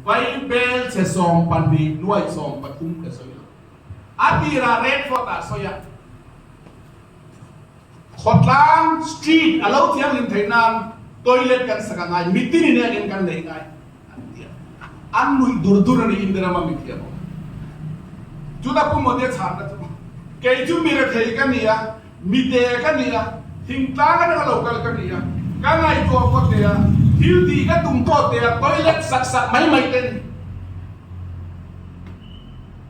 Vaibel chhe 12 nuai 13 ka sawi lo. A tirah Red Fort ah sawi a. Khawtlang, street, a lo thianghlim theih nan toilet kan sak a ngai, mitin in engin kan nei ngai an ti a. An nuih dur dur a ni India rama mithiam awm. Chutah Pu Modi a chhanna chu, Kei chu mi rethei ka ni a, mi te ka ni a, thingtlang atanga lo kal ka ni a, ka ngaihtuah pawh te a, thil tih ka tum pawh te a, toilet sak sak mai mai te ni.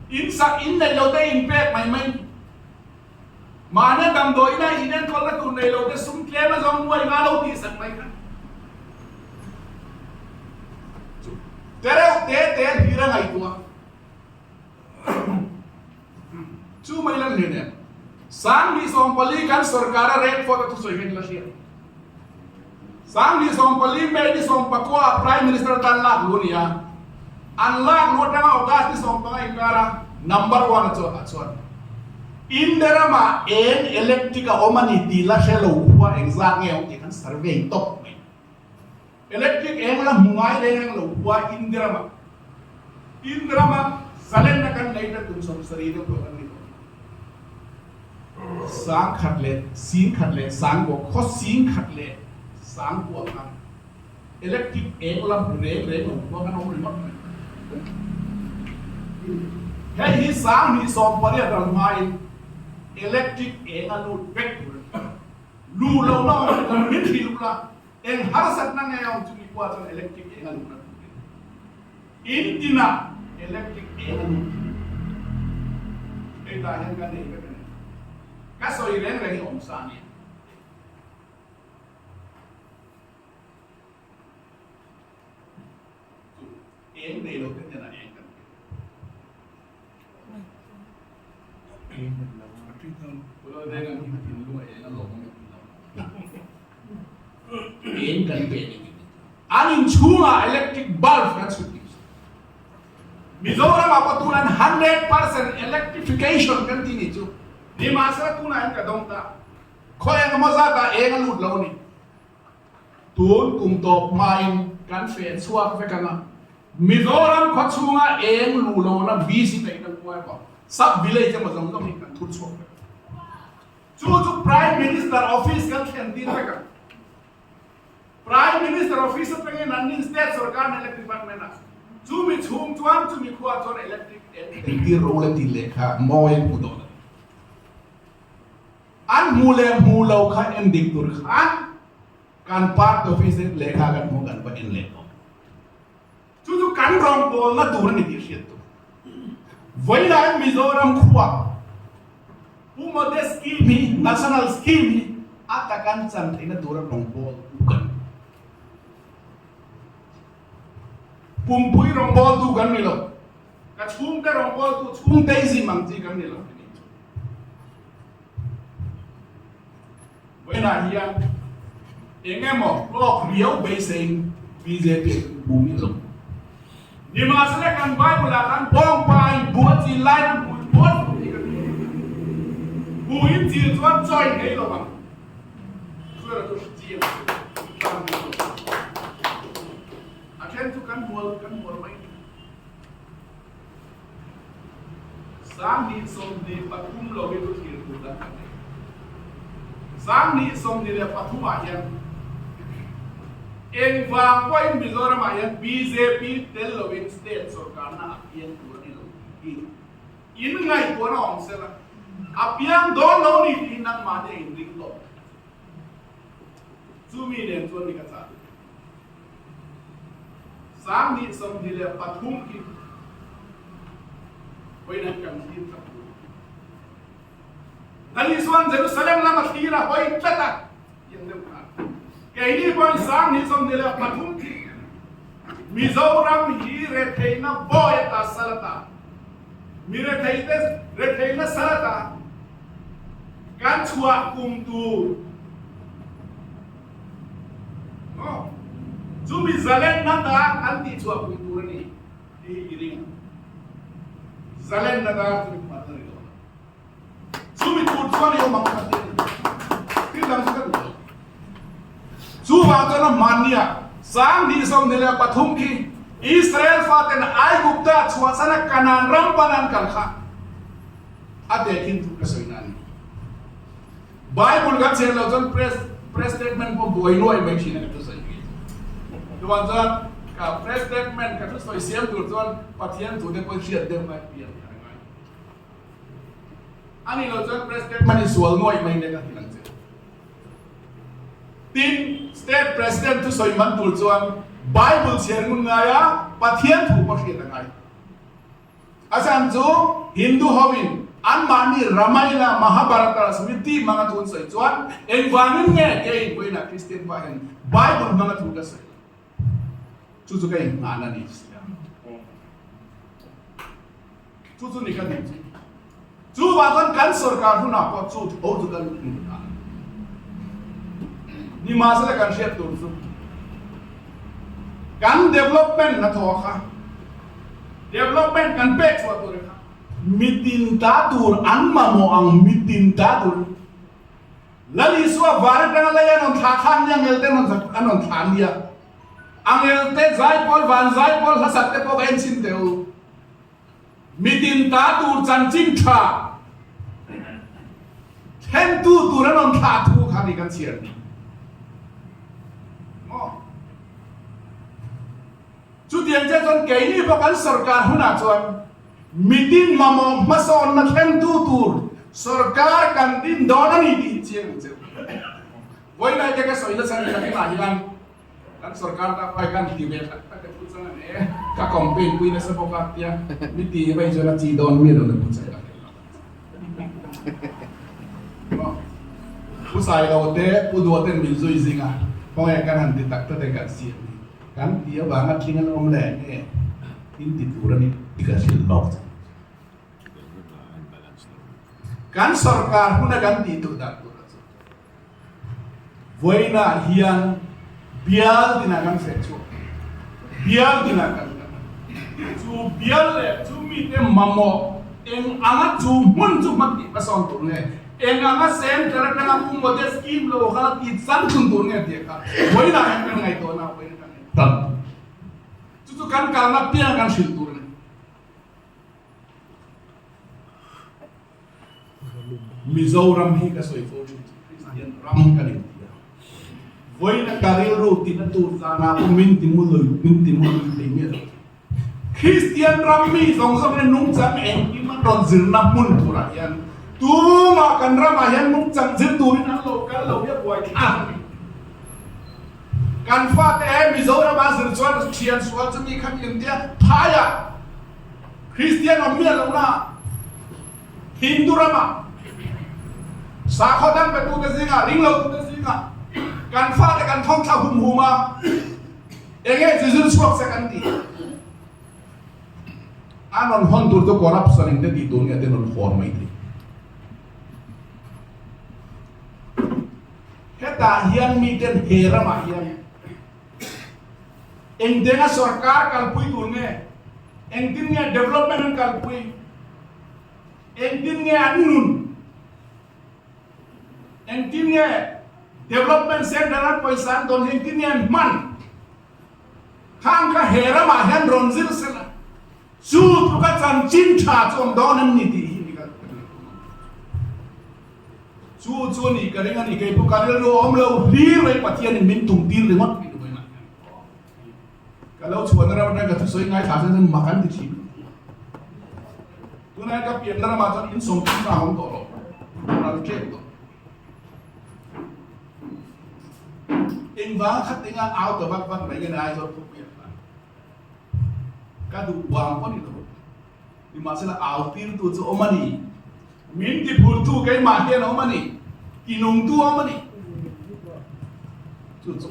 In sak in neih lo te in pek mai mai ni. Mahni damdawiina inenkawlna tur nei lo te sum tlem a zawng nuai nga lo tih sak mai kha chu te reuh te te hlir a ngaihtuah chu mai lan hlen em. 2014 kan sorkar a Red Fort a thusawi kha in la hriat. 2014 May ni 19 ah Prime Minister atan lak lu a ni a, an lak lu atanga August ni 15 inkara number one a chuan a chuan India ramah eng electric a awm a ni tih la hre lo khua engzat nge awm tih khan survey tawp mai. Electric eng la hmu ngai reng reng lo khua India ramah India rama zalenna kan nei ta tum 70 deuh tawh kan ni tawh. Sangkhat leh singkhat leh sangkua khaw singkhat leh sangkua kha electric eng lam reng reng lo khua kan awm ringawt mai. Hei hi 2018 ral hmain electric eng a lut vek tur a ni. Lu lo na awm kan min hrilh ula eng harsatna nge a awm chumi khua chuan electric eng a luhna tur a ni. In tinah electric eng a lut thin. Hei tah hian ka nei vek a ni. Ka sawi reng reng hi awm sa a nia. Chu eng nei lo te hnenah eng kan pe. Eng kan pe ni. An inchhungah electric bulb kan chhut tih chu. Mizoram ah pawh tunan 100% electrification kan ti nih chu. Nimahsela tunah hian ka dawng ta. Khaw eng emaw zat ah eng a lut lo a ni. Tun kum tawp hmain kan feh chhuak vek ang a. Mizoram khaw chhunga eng luh lohna VC te in an hmuai pawh sub village emaw zawng zawng hi kan thut chhuak vek. Chu chu Prime Minister office kan thlen tir vek ang. Prime Minister office atangin an nin state sorkar na electric department ah chumi chhung chuan chumi khua chuan electric eng thlen tir ro le tih lehkha mawi an hmu dawn a ni. An hmu leh hmu lo kha en dik tur khan kan party office lehkha kan hmu kan va en leh tawh. Chu chu kan rawngbawlna tur a ni tih hriat tur. Vawilain Mizoram khua Pu Mode scheme hi, national scheme hi a takan chan theihna tura rawngbawltu kan ni. Pumpui rawngbawltu kan ni lo. Ka chhungte rawngbawltu, chhungteism ang chi kan ni lo. Vawiinah hian eng emaw hlawk riau beiseiin bjp a kan bu miah lo. Nimahsela kan Bible-ah khan bawngpain bu a chin laiin a hmui pawt tih kan hmu. Buin chin chuan chaw in ei lo ang. Chuan chu hrichiang tlang ding lo. A then chu kan hmual kan hmual mai. 2023 lo hi chu thlir tur dang kan nei. 2023 ah hian engvang pawhin Mizoram ah hian bjp tel lovin state sorkarna a piang tur a ni lo tih hi in ngaihtuahna awm sela, a piang dawn lo ni tih hi nangmahni a inring tawh. Chumi nen chuan ni ka chah. 2023 khi vawiin an kan thlir tlat tur. Lal Isua'n Jerusalem lam a thlir a hawi tlat a tiang deuh khan. Keini pawhin 2023 khi Mizoram hi retheihna bawi ata sal ata mi retheite retheihna sal ata kan chhuah kum tur Maw? Chumi zalenna dar an tihchhuah pui tur a ni tih hi i ring ang. Zalenna dar chu mi hman a ni dawn a. Chumi tur chuan i awm ang kha tih a ni. Thil dang chu ka duh lo. Chuvang chuan a hmannia 2023 khi. Israel faten Aigupta chhuahsana Kanaan ram pan an kal kha a tehkhin thu ka sawi na a ni. Bible kan chhiar loh chuan press press statement pawh buai nuai mai thin a ka thusawi ngei chu. Chuvang chuan ka press statement ka thusawi siam tur chuan Pathian thu te pawh hriat deuh ngai pian thar ngai. A nih loh chuan press statement i sual nuai mai nen a ti lang che. Tin, State President thusawi man tur chuan Bible chhiar ngun ngai a, Pathian thu pawh hriat a ngai. A chhan chu Hindu hoin anmahni Ramayana, Mahabharata, Smriti hmanga thu an sawi chuan engvangin nge kei vawiinah Kristian pa hian Bible hmanga thu ka sawi lo? Chu chu ka inngahna a ni si a. Chu chu ni ka duh chu. Chuvang chuan kan sorkar hunah pawh chu tho chu kan inngah. Nimahsela kan hriat tur chu kan development hnathawh kha development kan pek chhuah tur kha mitin ta tur an mamawh ang mitin ta tur Lal Isua var atanga lei a rawn thlah khan nia ngel te an rawn thlah nia a ngel te zaipawl van zaipawl hlasak te pawh ka en chhin teh u. Mitin ta tur chanchin tha thlentu tur an rawn thlah thu kha ni kan chhiar ni maw? Chutiang chiah chuan keini pawh kan sorkar hunah chuan mitin mamawh hmasawnna thlentu tur sorkar kan din dawn a ni tih hi chiang ang che u. Vawiinai te ka sawi nasa ni tak inah hian Kan sorkar ta pai kan ti ve tak tak e pu chang an e ka campaign pui nasa bawk a tia mi ti vai chuan a chi dawn mi lo le pu chang ka pu sai lo te pu dua ten min zui zing a khawnge kan han ti tak tak te kan siam ni kan ti avanga thing an awm leh nge in ti tur a ni ti ka hrilh lawk chang kan sorkar huna kan tih duh dan tur a chu Vawiinah hian bial tinah kan feh chhuak a, bial tinah kan kal a. Chu bial leh chu mite mamawh eng anga chu hmun chu hma tih hmasawn tur nge, eng anga center atanga pu model scheme lo kha la tih chang thun tur nge tih kha vawiinah hian kan ngaihtuahna a vawiin kan tan. Chu chu kan kalna piang kan hrilh tur a ni. Mizoram hi ka sawi fo thin chu Kristian ram ka ni ti a. Vawiina ka rilru tina tur zana pawh min ti mu lui min ti mu lui thei miah lo. Kristian ram mi zawng zawng hian nungchang engkim an rawn zirna hmun turah hian tumah kan ramah hian nungchang zir turin an lo kal lo hi a buai thlak a ni. Kan fate he Mizorama zir chuan thian sual chu mi kha mi an tia phaiah Kristian awm miah lohna Hindu ramah sakhaw dang betute zingah ringlotute zingah kan fate kan thawng thla hum hum a, eng nge chi zir chhuak se kan tih? An rawn hawn tur chu corruption in te tih tur nge te rawn hawn mai thei. Hetah hian miten he ramah hian Engdenga sorkar kalpui tur nge? Engtin nge development an kalpui? Engtin nge an nun? Engtin nge development center an pawisa an dawn hi engtin nge an hman? Khang kha he ramah hian rawn zir sela chu tluka chanchin tha chu awm dawn em ni tih hi ni ka Chu chu a nih ka ring a ni, kei pawh ka rilru a awm lo hlir mai Pathianin min tum tir ringawt tih duhai mah hian ka lo chhuahna ram atang ka thusawi ngaithla chuan chuan mak an ti thin. Tunah ka pianna ramah chuan in sawm tum a awm tawh lo, ral ṭep tawh. Engvanga khat enga au ta vak vak mai nge ni Aizawl khawpuiah khan ka duh vang pawh ni lo. Nimahsela au tirtu chu awm a ni. Min tiphurtu keimah hian a awm a ni. Tinungtu a awm a ni. Chu chu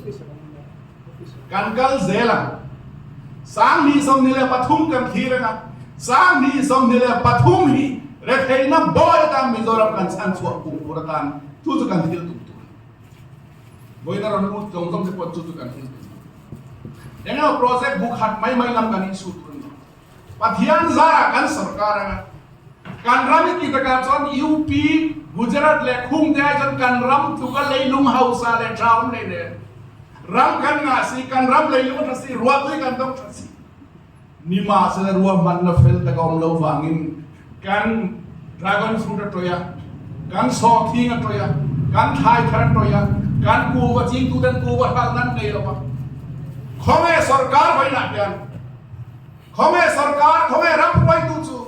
kan kal zel ang. 2023 kan thlir anga, 2023 hi retheihna bawi atan Mizoram kan chhan chhuah kum tur atan chu chu kan thil tum tur a ni. Vawiina rawn lut zawng zawng te pawh chu chu kan thil tum a ni. Engemaw project bu khat mai mai lam kan insu tur a ni. Pathian zarah kan sorkar anga kan ram i ti takah chuan UP, Gujarat leh Khung te ai chuan kan ram tluka leilung hausa leh tha awm hlei nen ram kan ngah si, kan ram leilung a tha si, ruahtui kan dawng tha si. Nimahsela ruahmanna fel tak a awm lo vangin kan dragon fruit a tawih a, kan sawhthing a tawih a, kan thlai thar a tawih a, kan kuva chingtuten kuva hralh nan nei lo a. Khawnge sorkar vawiinah hian, khawnge sorkar, khawnge ram hruaitu chu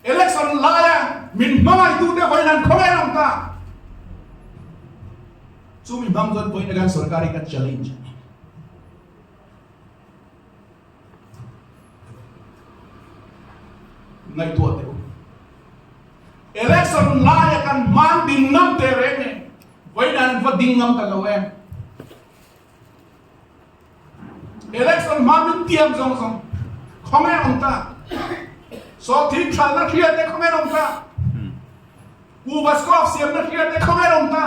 Election laia min hmangaihtute vawiin an khawnge an awm ta. Chumi hmang chuan vawiin kan sorkar hi ka challenge a ni. Ngaihtuah teh u. Election laia kan hman ding ngam teh reng e, vawiin an va ding ngam ta lo em. Election hma min tiam zawng zawng khawnge an awm ta? Sawhthing thalna hria te khawnge an awm ta? Kuhva scope siamna hria te khawnge an awm ta?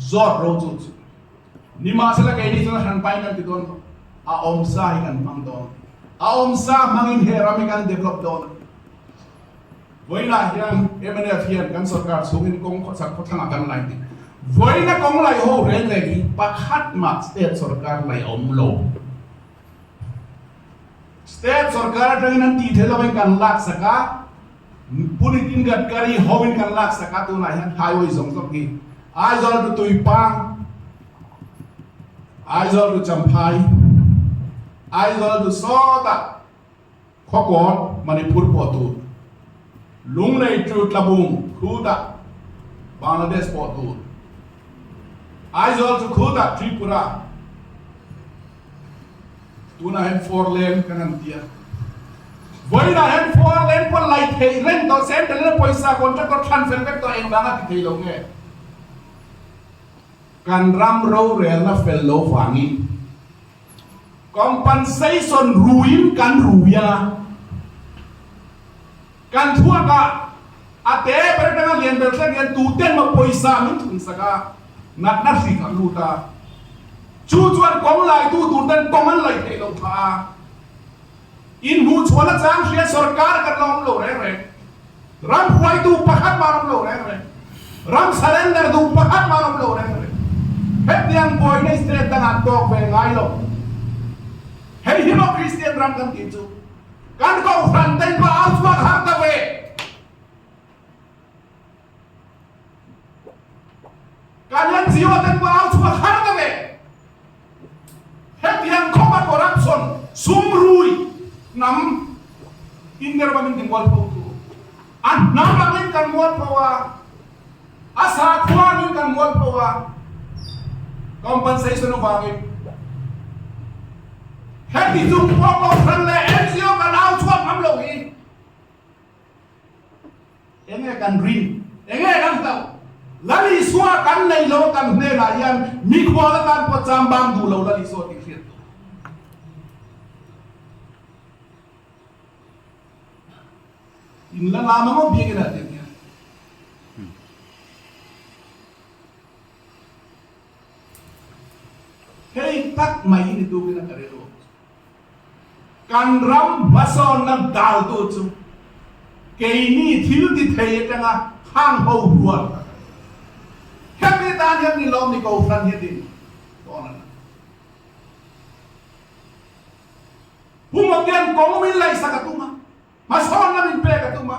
Zawt ro chu chu nimahsela keini chuan hran pain kan ti dawn lo. A awmsa hi kan hmang dawn. A awmsa hmangin he ram hi kan develop dawn. Vawiinah hian mnf hian kan sorkar chhungin kawng khawchhak khawthlangah kan lai tih vawiina kawng lai ho reng reng hi pakhat mah state sorkar lai a awm lo. State sorkar atangin an tih theih lovin kan laksak a, Pu Nitin Gadkari hoin kan laksak a, tunah hian highway zawng zawng hi Aizawl to Tuipang, Aizawl to Champhai, Aizawl to sawtah Khawkawn, Manipur pawh tur, Lunglei to Tlabung, Khuda, Bangladesh pawh tur, Aizawl to Khuda, Tripura, tunah hian four lane kan han ti a, vawiinah hian four lane pawh lai theih reng tawh central in a pawisa contractor thlan fel vek tawh engvanga ti thei lo nge? Kan ram rorelna fel lo vangin. Compensation ruin kan rui a, kan thuak a, a te ber atanga lian ber thleng hian tuten maw pawisa min thun sak a, natna hrik a lut a, chu chuan kawng laitu tur ten kawng an laih theih loh phah a, inhmuhchhuahna chang hria sorkar kan la awm lo reng reng, ram hruaitu pakhat mah an awm lo reng reng, ram surrender duh pakhat mah an awm lo reng reng. Hetiang buaina state dangah tawk ve ngai lo. Hei hi maw Kristian ram kan tih chu? Kan kohhran te in va au chhuak har ta ve. Kan NGO te in va au chhuak har ta ve. Hetiang khawpa corruption, sum rui, hnam India rama min ti mualpho tu. A hnam angin kan mualpho a, a sakhua angin kan mualpho a, compensation avangin. Heti chung pawh kohhran leh NGO kan au chhuak ngam lo hi. Enge kan rin? Enge kan hlauh? Lal Isua kan nei lo kan hnenah hian mikhual atan pawh cham bang duh lo Lal Isua tih hriat tur. In la lam ang aw biakinn ah tiang hian. Hei tak mai hi ni tukin a ka rilru. Kan ram hmasawnna daltu chu keini thil ti thei atanga hang ho rual kha kan ni. Hemi tan hian ni lawm ni Kohhran hi a din dawn a ni. Pu Mawtian kawng min laihsak a tum a, hmasawnna min pek a tum a,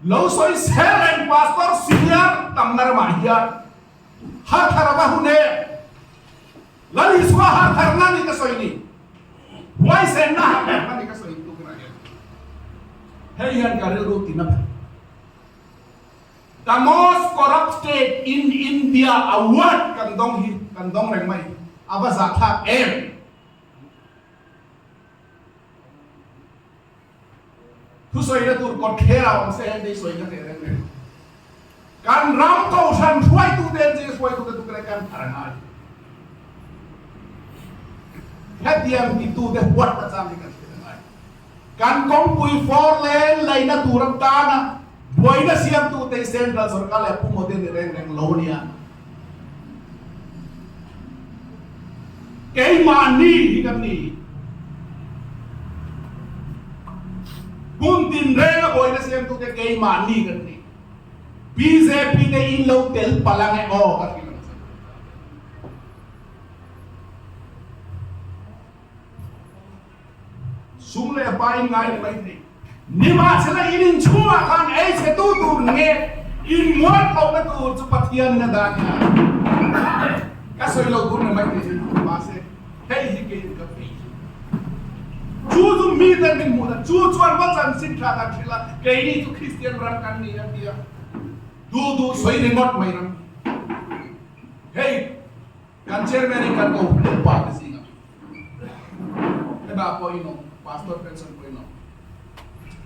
lo sawi sel reng Pastor Senior tamna ramah hian harthar a va hun em? Lal Isua hartharna ni ka sawi ni, huaisenna hartharna ni ka sawi tukinah hian hei hian ka rilru tina phet. The most corrupt state in India award kan dawng hi kan dawng reng mai a va zahthlak em? Thusawina tur kawt thler a awm se heng te hi sawi ka hreh reng reng. Kan ram kohhran hruaitute an zir hruaitute tuk leh kan thar ngai. Hetiang titute huat na chang hi kan hriat a ngai. Kan kawngpui four lane laina tur atana buaina siamtute hi Central Sorkar leh Pu Modi ni reng reng lo nia. Keimahni hi kan ni. Hmun tinreng a buaina siamtute keimahni kan ni. Bjp te in lo tel palh ang e aw ka hrilh ang che. Sum leh pa in ngai ni mai thei. Nimahsela in inchhungah khan ei chhe tu tur nge in mualphohna tur chu Pathian in a dah nia. Ka sawi lo tur ni mai thei mahse hei hi kei ka fei chu. Chu chu miten min hmuh dan chu chuan va chanchin tha kan hrilh a, keini chu Kristian ram kan ni a ti a, duh duh sawi ringawt mai ram. Hei kan chairman in kan ko upa te zingah. Heta pawh in awm, Pastor Benson pawh in awm.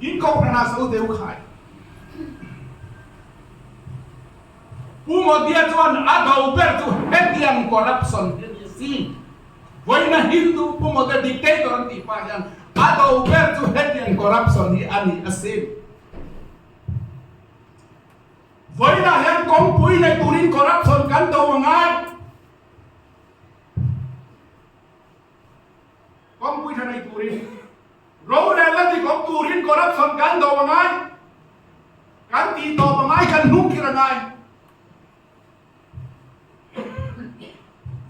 In kohhran ah so deuh khai. Pu Modia chuan a do ber chu hetiang corruption hi a ni si. Vawiina Hindu Pu Modia dictator an tih pah hian a do ber chu hetiang corruption hi a ni asin. Vawiinah hian kawngpui nei turin corruption kan do a ngai. Kawngpui tha nei turin, rorelna dik awm turin corruption kan do a ngai, kan tih tawp a ngai, kan hnungkhir a ngai.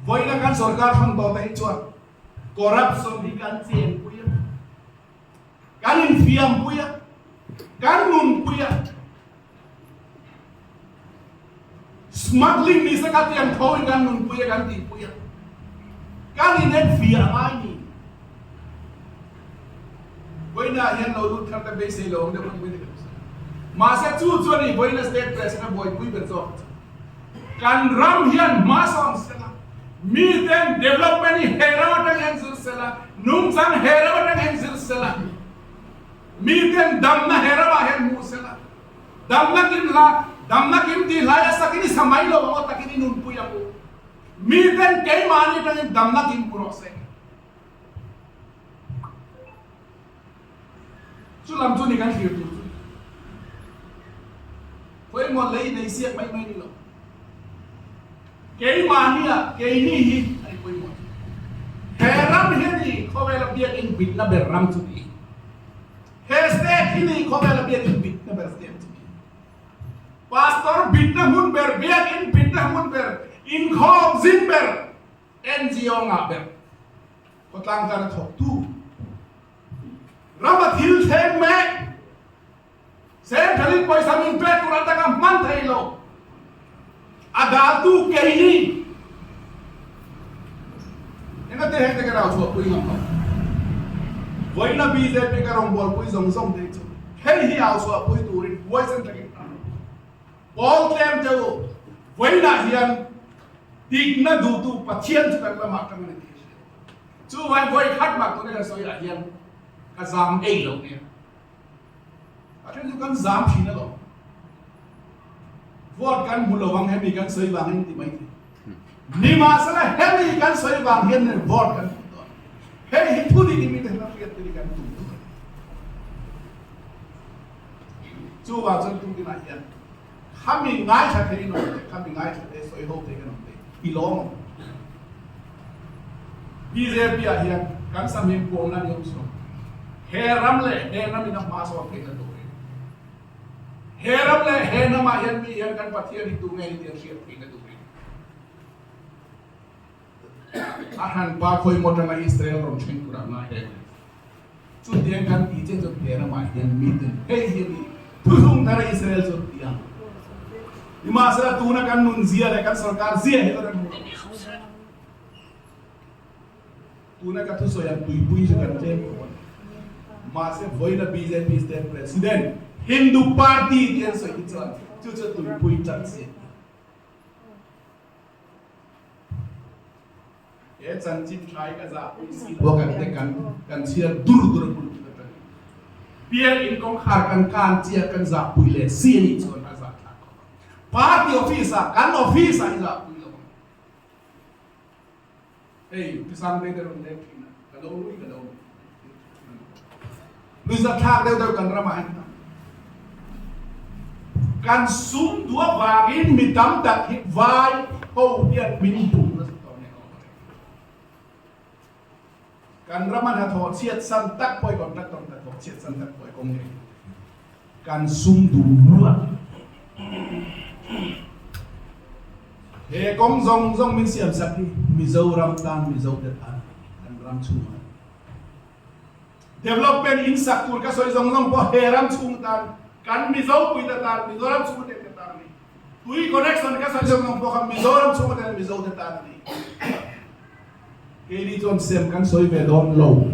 Vawiina kan sorkar hran tawh te hi chuan corruption hi kan chenpui a, kan infiampui a, kan nunpui a. Smuggling ni se ka tiang tho in kan nunpui a kan tihpui a, kan inen fiah a ngai ni. Vawiinah hian lo lut thar te beisei lo ang deuh ang mai ka sawi. Mahse chu chu a ni vawiina state president a buaipui ber zawk chu. Kan ram hian hma sawn sela, miten development hi he ram atang hian zir sela, nungchang he ram atang hian zir sela, miten damna he ramah hian hmuh sela, Damna kim hla, Damna kim tih hlai a sakin i sa mai lo ang aw takin i nunpui ang u. Miten keimahni atangin damna kim hmu rawh se. Chu lam chu ni kan thlir tur chu. Khawimaw lei nei siak mai mai ni lo. Keimahnia keini hi a ni pawimawh chu. He ram hi a ni khawvela biakin bitna ber ram chu ni. He state hi ni khawvela biakin bitna ber state chu ni. Pastor bitna hmun ber, biakin bitna hmun ber, inkhawm zin ber, NGO ngah ber, khawtlang tana thawktu, rama thil thleng mek, Central in pawisa min pek tur atanga hman thei lo, a daltu keini engati heng te ka rau chhuahpui ngam lo. Vawiina bjp ka rawngbawlpui zawng zawng te chu hei hi au chhuahpui turin huaisen takin ka ram. Pawl tlem te u, vawiinah hian dikna duhtu Pathian chu kan lamah tang a ni tih a hriat. Chuvangin vawi khat mah tuna kan sawiah hian ka zam ei lo nia. A then chu kan zam thin alawm. Vote kan hmu lo ang hemi kan sawi vangin ti mai thei. Nimahsela hemi kan sawi vang hian nen vote kan hmu dawn. Hei hi thu dik in mite hla hriat te kan tum tur a ni. Chuvang chuan tukinah hian khami ngaithla thei in awm te, khami ngaithla thei sawi ho thei kan awm te i lawm ang. BJP ah hian kan sahmim puamna ni awm suam. He ram leh he hnam in a hma sawn theihna turin he ram leh he hnam ah hian mi hian kan Pathian hi tu nge ni tih an hriat theihna turin a hran pa khawi maw tanga Israel rawn thleng turah ngai reng a ni. Chutiang kan tih che chuan he ramah hian miten hei hi a ni thuhlung thar a Israel chu an ti ang. Nimahsela tuna kan nun zia leh kan sorkar zia hi chuan an hmu lo. Tuna ka thusawi ang tuipui chu kan tlem khawp a ni. Mahse vawiina bjp state president Hindu party tih an sawi hi chuan chu chu tuipui tlat si a ni. He chanchin tha hi ka zahpui si lo a kan te kan kan chhiar dur dur a hmun khat atangin Biak in kawngkhar kan kan chiah kan zahpui leh si a nih chuan a zahthlak khawp ang. Party office ah kan office ah i zahpui lo ang. Hei Pi Sangtei te rawn leng thin a, ka lo lui ka lo lui zahthlak deuh deuh kan ramah hian kan sum duh avangin mi tam tak hi vai ho hian min bum nasa tawh nen awm a ni. Kan rama hnathawh chhiat san tak pawh i contractor hnathawh chhiat san tak pawh i kawng ngei kan sum duh ruat. He kawng zawng zawng min siam sak hi Mizoram tan Mizote tan kan ram chhungah a ni. Development in sak tur ka sawi zawng zawng pawh he ram chhung tan, kan Mizo puite tan, Mizoram chhung te tan a ni. Tui connection ka sawi zawng zawng pawh kha Mizoram chhung te Mizo te tan a ni. Keini chuan sem kan sawi ve dawn lo.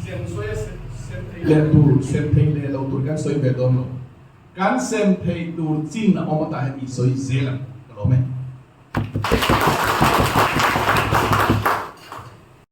Sem sawi a sem thei leh tur, sem thei leh lo tur kan sawi ve dawn lo. Kan sem thei tur chin a awm atah hian i sawi zel ang ka lawm e.